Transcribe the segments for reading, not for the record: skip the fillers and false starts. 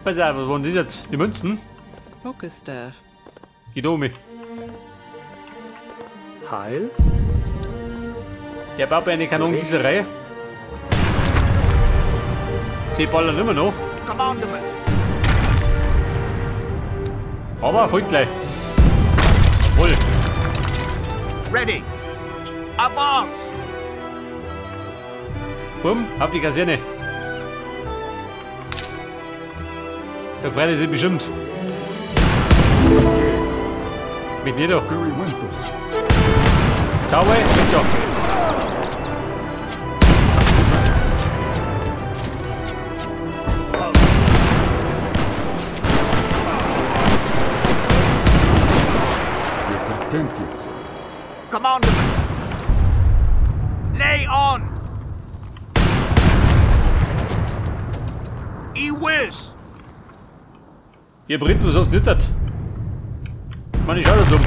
Pass auf, was waren das jetzt? Die Münzen? Focus der. Geht um mich. Heil. Der baut mir eine Kanonengießerei. Sie ballern immer noch. Commandment. Aber folgt gleich. Wohl. Ready. Advance. Bumm, auf die Kaserne. Da freuen sie sich bestimmt. Mit mir doch. Cowboy, mit doch. Commandment. Lay on. E-whiz. Ihr Briten, was sagt nicht? Man, ich schau da dumm.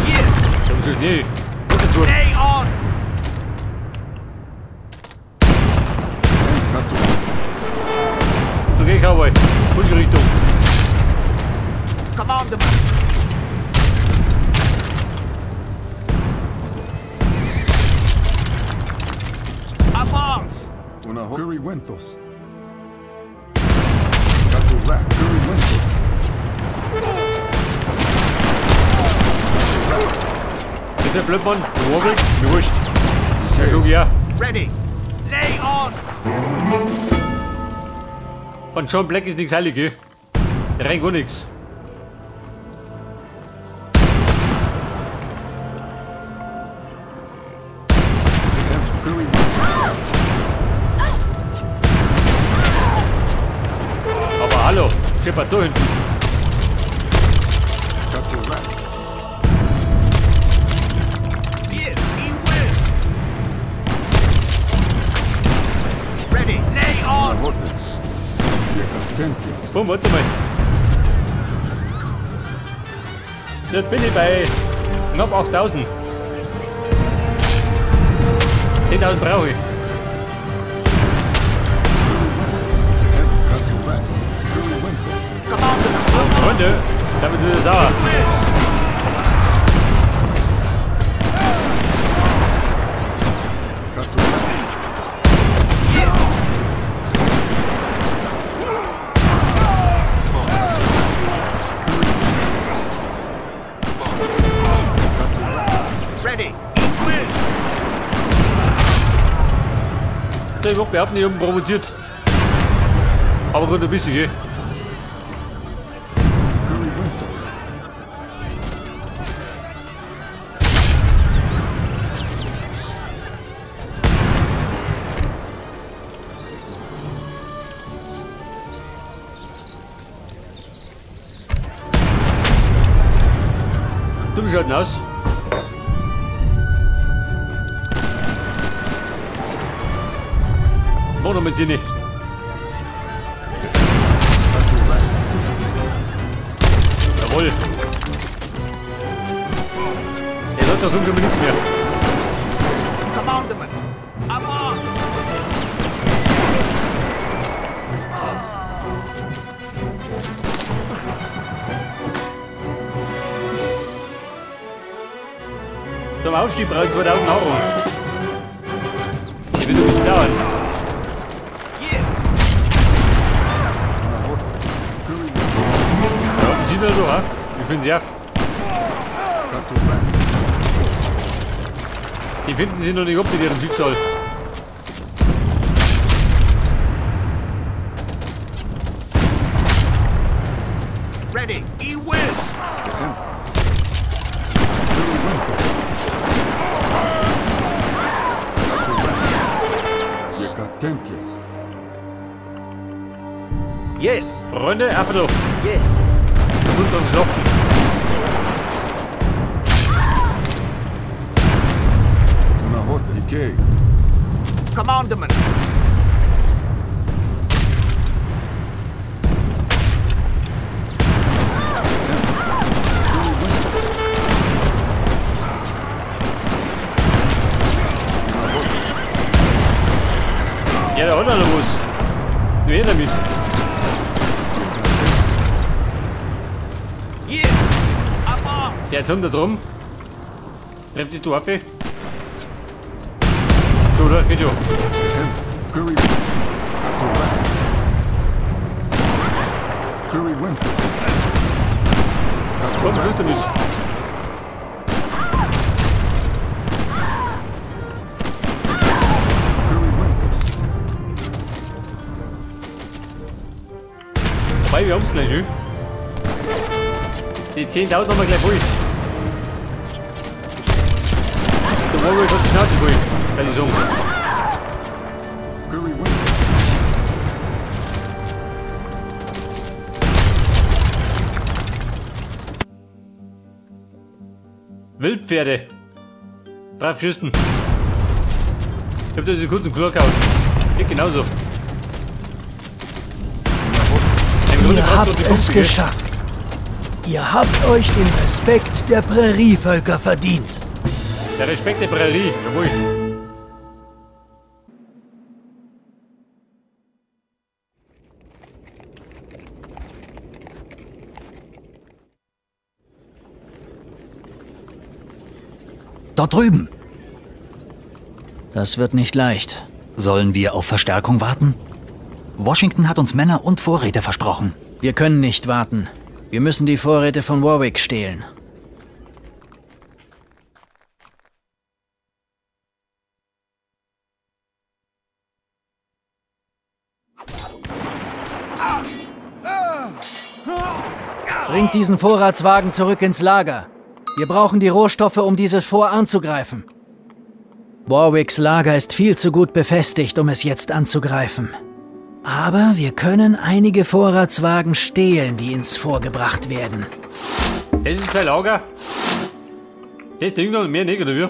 Yes. Das ist nicht. Was ist Lay on. Okay, Cowboy. Falsche Richtung. Commandment. Advance. Currywentos. Rat. Currywentos. Bitte Blödmann, du Warwick, mir wurscht. Der schlug ja. Ready. Lay on. Von John Black ist nichts heilig, gell? Der rennt gar nichts. Aber hallo, Scheppert da hinten. Yes. E-whiz. Ready. Lay on. Bumm, warte mal. Jetzt bin ich bei knapp 8000. 10.000 brauche ich. Freunde, damit wird es sauer. Ich hab überhaupt nicht provoziert. Aber gut, ein bisschen, gell? Du, wie schaut denn aus? Mach noch mit Sinne. Jawohl. Der sagt doch schon mal nichts mehr. Commandment. Advance. Zum Aufstieg brauche ich 2000 Nahrung. Das wird ein bisschen dauern. Yes. Ja, die sind ja so, ha? Wie finden sie auf? Die finden sie noch nicht ab mit ihrem Schicksal. Ready. E-whiz. Yes. Freunde, einfach da. Yes. Runter und schlachten. Commandment. Ja, da hat er noch was. Nur her damit. Yes. Avance. Der Turm da drum. Trefft die Dorfe. Du, oder? Geht ja. Komm, los damit. Wobei, wir haben's gleich schon. Die 10.000 haben wir gleich voll. Der Warwick hat die Schnauze voll, kann ich sagen. Wildpferde. Drauf geschissen. Ich hab da diese kurzen Klo gehauen. Geht genauso. Ihr habt es geschafft. Ihr habt euch den Respekt der Prärievölker verdient. Der Respekt der Prärie, jawohl. Dort drüben. Das wird nicht leicht. Sollen wir auf Verstärkung warten? Washington hat uns Männer und Vorräte versprochen. Wir können nicht warten. Wir müssen die Vorräte von Warwick stehlen. Bringt diesen Vorratswagen zurück ins Lager. Wir brauchen die Rohstoffe, um dieses Fort anzugreifen. Warwicks Lager ist viel zu gut befestigt, um es jetzt anzugreifen. Aber wir können einige Vorratswagen stehlen, die ins Fort gebracht werden. Das ist sein Lager. Das Ding noch mehr nicht, oder wie?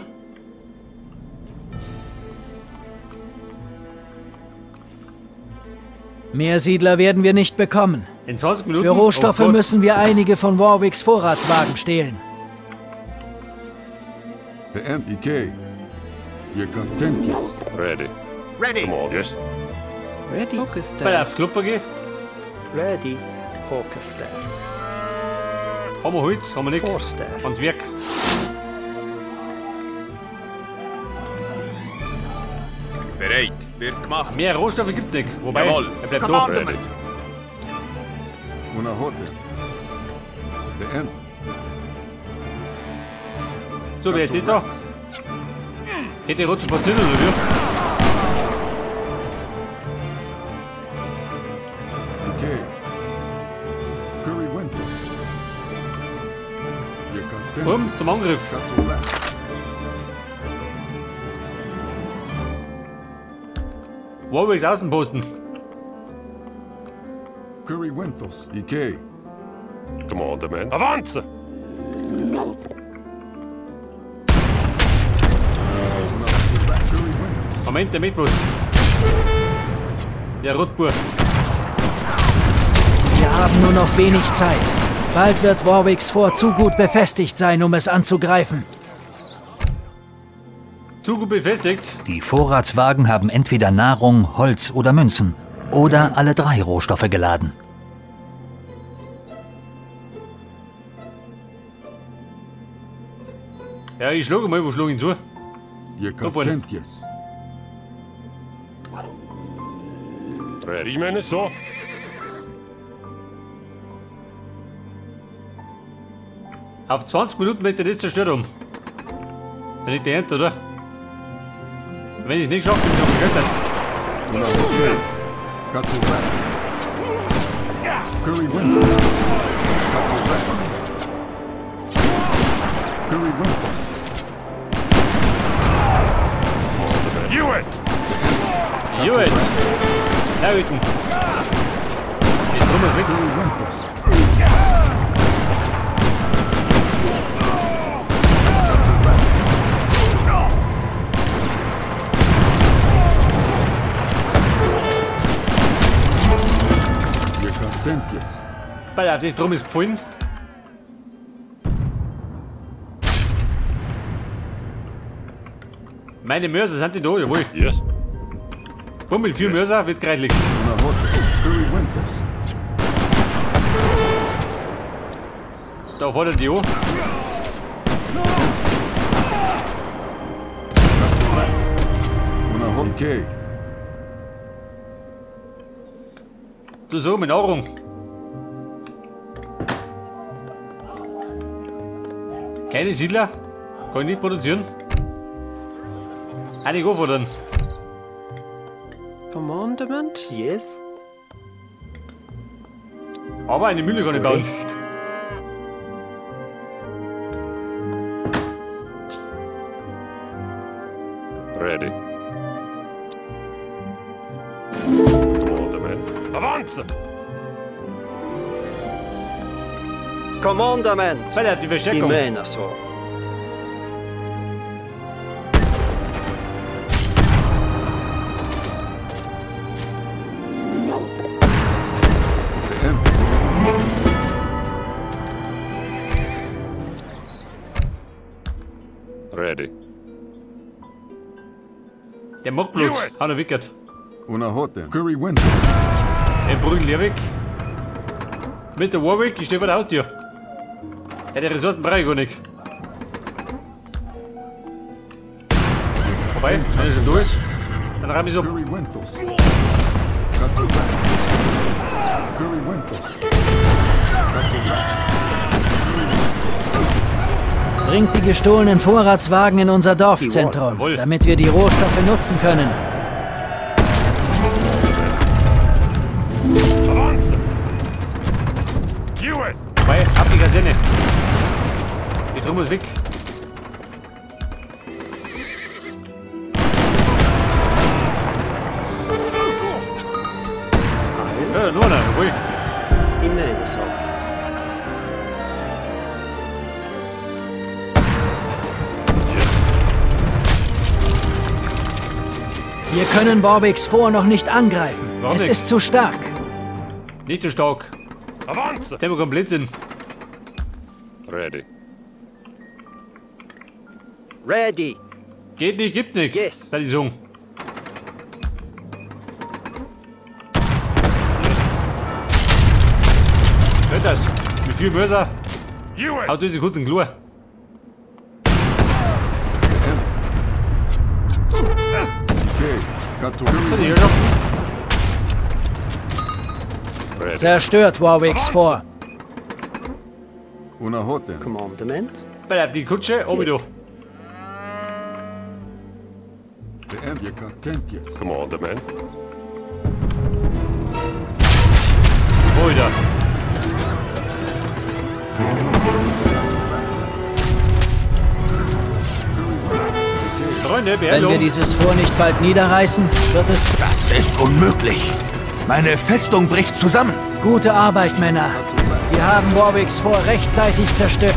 Mehr Siedler werden wir nicht bekommen. In 20 Minuten? Für Rohstoffe Oh müssen wir einige von Warwicks Vorratswagen stehlen. The MEK. Yekatenkis. Ready. Ready. Come on, yes. Ready. Bei der Klopfer gehen. Ready. Orchester. Haben wir Holz, haben wir nicht. Forster. Ans Werk. Bereit. Wird gemacht. Mehr Rohstoffe gibt nicht. Wobei, Jawohl. er bleibt da. Commandment. Unahote. The M. So, wer ist die da? Hätte ich rot zu spazieren oder wie? EK. Curry Wintos. Bumm, zum Angriff. Warwicks Außenposten. Curry Wintos. EK. Commandement. Avance! Moment, der mit bloß. Der Rotbur. Wir haben nur noch wenig Zeit. Bald wird Warwicks Fort zu gut befestigt sein, um es anzugreifen. Zu gut befestigt? Die Vorratswagen haben entweder Nahrung, Holz oder Münzen. Oder alle drei Rohstoffe geladen. Ja, ich schlage mal, wo schlage ich ihn zu? Da vorne. Ich meine so. Auf 20 Minuten möchte ich das zerstört haben. Wenn ich die Ernte, oder? Wenn ich es nicht schaffe, bin ich noch gescheitert. Hewitt! Hewitt! Herrücken! Die Drum ist weg. Pass auf, das Drum ist gefallen. Meine Mörser sind die da, jawohl. Yes. Bumm, mit 4 Mörser wird gereichlich. Curry Wintos. Da fordert die an. Ike. Du so, mit Nahrung. Keine Siedler? Kann ich nicht produzieren. Einige anfordern. Commandement. Yes. Aber eine Mühle kann ich bauen. Recht. Ready. Commandement. Avanza! Commandement. Weil er hat die Verstärkung. Imenaso. The M. Ready. Der macht Blut. Hat er wickert. Unahoten. Curry Wintos. Den prügeln Lerwick. Mit der Warwick, ich stehe vor der Haustür. Ja, die Ressourcen brauche ich gar nicht. Vorbei, wenn er schon durch ist, dann ramm ich so. Curry Wintos. Katurats. Curry Wintos. Katurats. Bringt die gestohlenen Vorratswagen in unser Dorfzentrum, Jawohl. damit wir die Rohstoffe nutzen können. Avanza! US! Vorbei, ab die Kaserne. Die Truppe ist weg. Ja, nur einer, jawohl. Imenaso. Wir können Warwicks Fort noch nicht angreifen. Warum Es nicht? ist zu stark. Nicht zu stark. Avanza! Der bekommt Blödsinn. Ready. Ready. Geht nicht, gibt nicht. Yes. Da die Sung. Hört das? Mit viel Mörser US! haut diese kurzen Chlor. Ike. So, die Katurats. Herrschaft. Ready. Zerstört Warwicks Fort. Unahoten. Commandement. Bleib die Kutsche, oben Yes. The M. Yekatenkies. Commandement. da. Wieder. Freunde, Wenn wir dieses Fort nicht bald niederreißen, wird es... Das ist unmöglich. Meine Festung bricht zusammen. Gute Arbeit, Männer. Wir haben Warwicks Fort rechtzeitig zerstört.